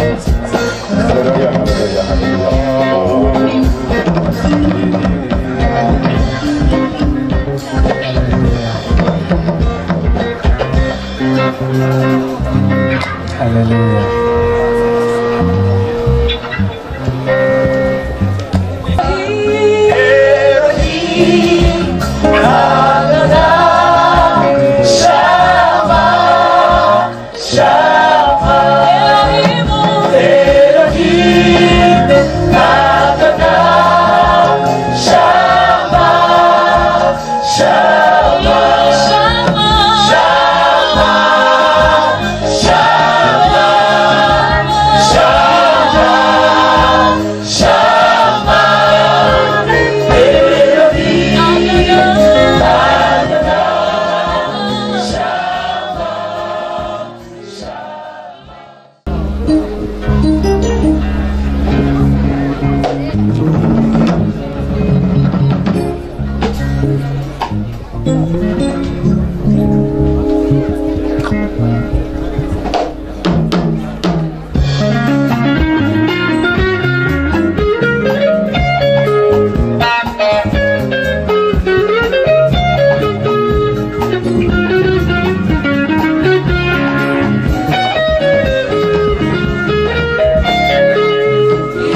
Haleluya, haleluya, haleluya. Haleluya. Elohim, Adonai, Shama, Shama. Elohim, Adonai, Shama, Shama, Shama, Shama, Shama, Shama. Elohim, Adonai, Shama, Shama.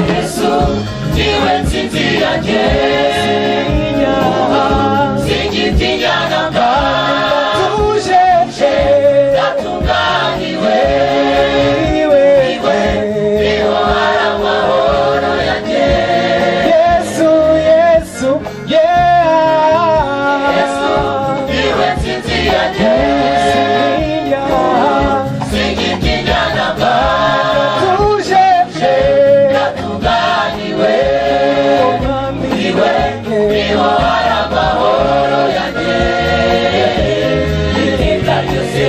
Yesu niwe ntsinzi yanjye, singitinya namba, ndatunganiwe, iwe niho hari amahoro yanjye. Yesu, Yesu, yeah. Yesu niwe ntsinzi yanjye, singitinya namba, ndatunganiwe, iwe niho hari amahoro yanjye iteka ryose.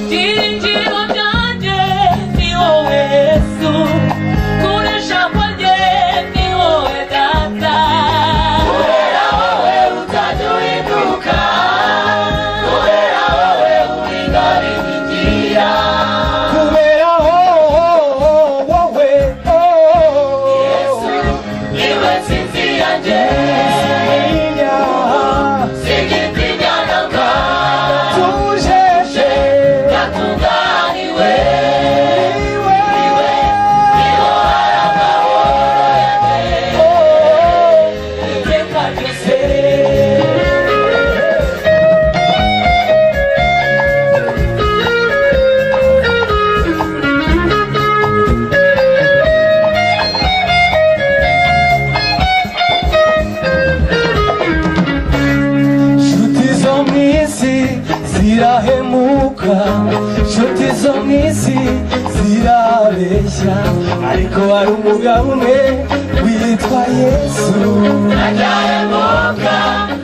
Byiringiro byanjye ni wowe Yesu, kunesha kwanjye ni wowe Data. Kubera wowe utajya uhinduka, kubera wowe uri ingabo inkingira. Kubera wowe, Yesu niwe ntsinzi yanjye, singitinya namba, ndatunganiwe, iwe niho hari amahoro yanjye Iteka ryose. Nshuti zo mu isi zirahemuka, nshuti zo mu isi zirabeshya, ariko hari umugabo umwe witwa Yesu. Ntajahemuka,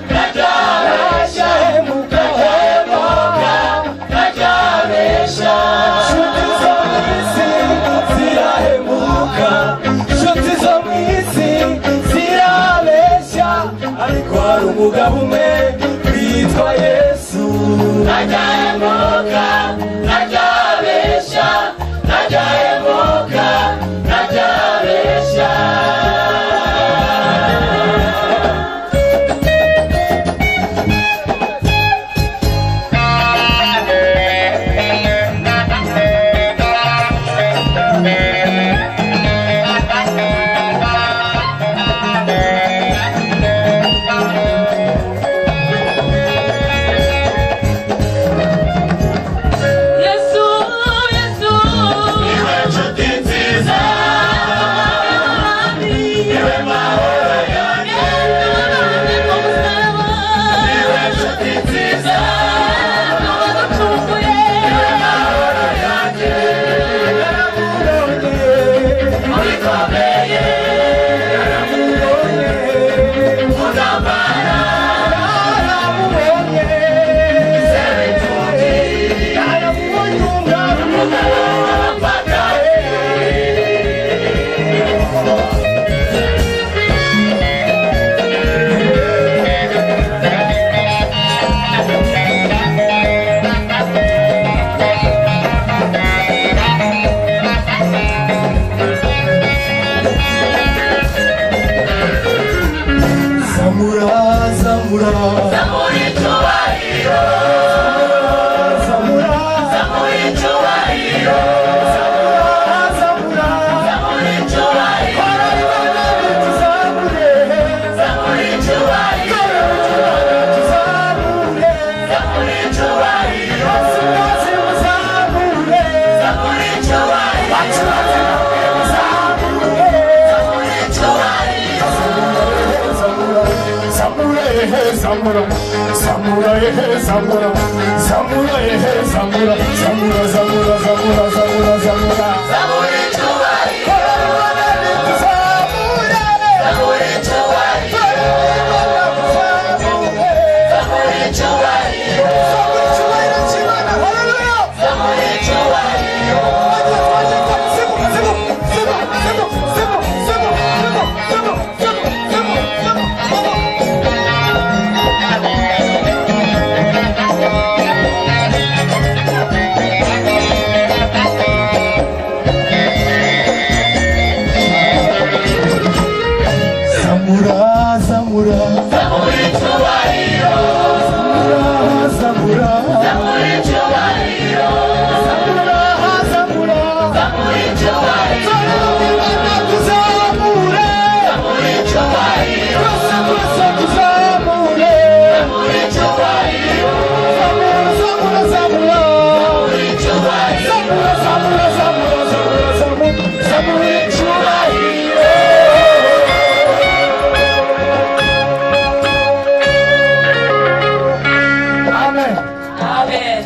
ntajabesha, ntajahemuka, ntajabesha. Nshuti zo mu isi zirahemuka, nshuti zo mu isi zirabeshya, ariko hari umugabo umwe witwa Yesu. Ntajahemuka, ntajabesha, ntajahemuka, ntajabesha. icyubahiro. Zamura, Zamura icyubahiro. Zamure, Zamura icyubahiro. Zamure, Zamura icyubahiro. Zamure, Zamura icyubahiro. Zamure. Zamura icyubahiro. Zamura, Zamura, Zamura, Zamura, Zamura, Zamura, Zamura, Zamura, Zamura, Zamura. Zamura icyubahiro. Zamura icyubahiro. Zamura icyubahiro. Zamura icyubahiro. Zamura, Zamura, Zamura icyubahiro. Zamura, Zamura icyubahiro. Zamura, Zamura, Zamura icyubahiro. Zamura, Zamura icyubahiro. Zamura, Zamura icyubahiro. Zamura, Zamura, Zamura icyubahiro. Zamura, Zamura, Zamura, Zamura, Zamura, Zamura icyubahiro. Amen. Amen.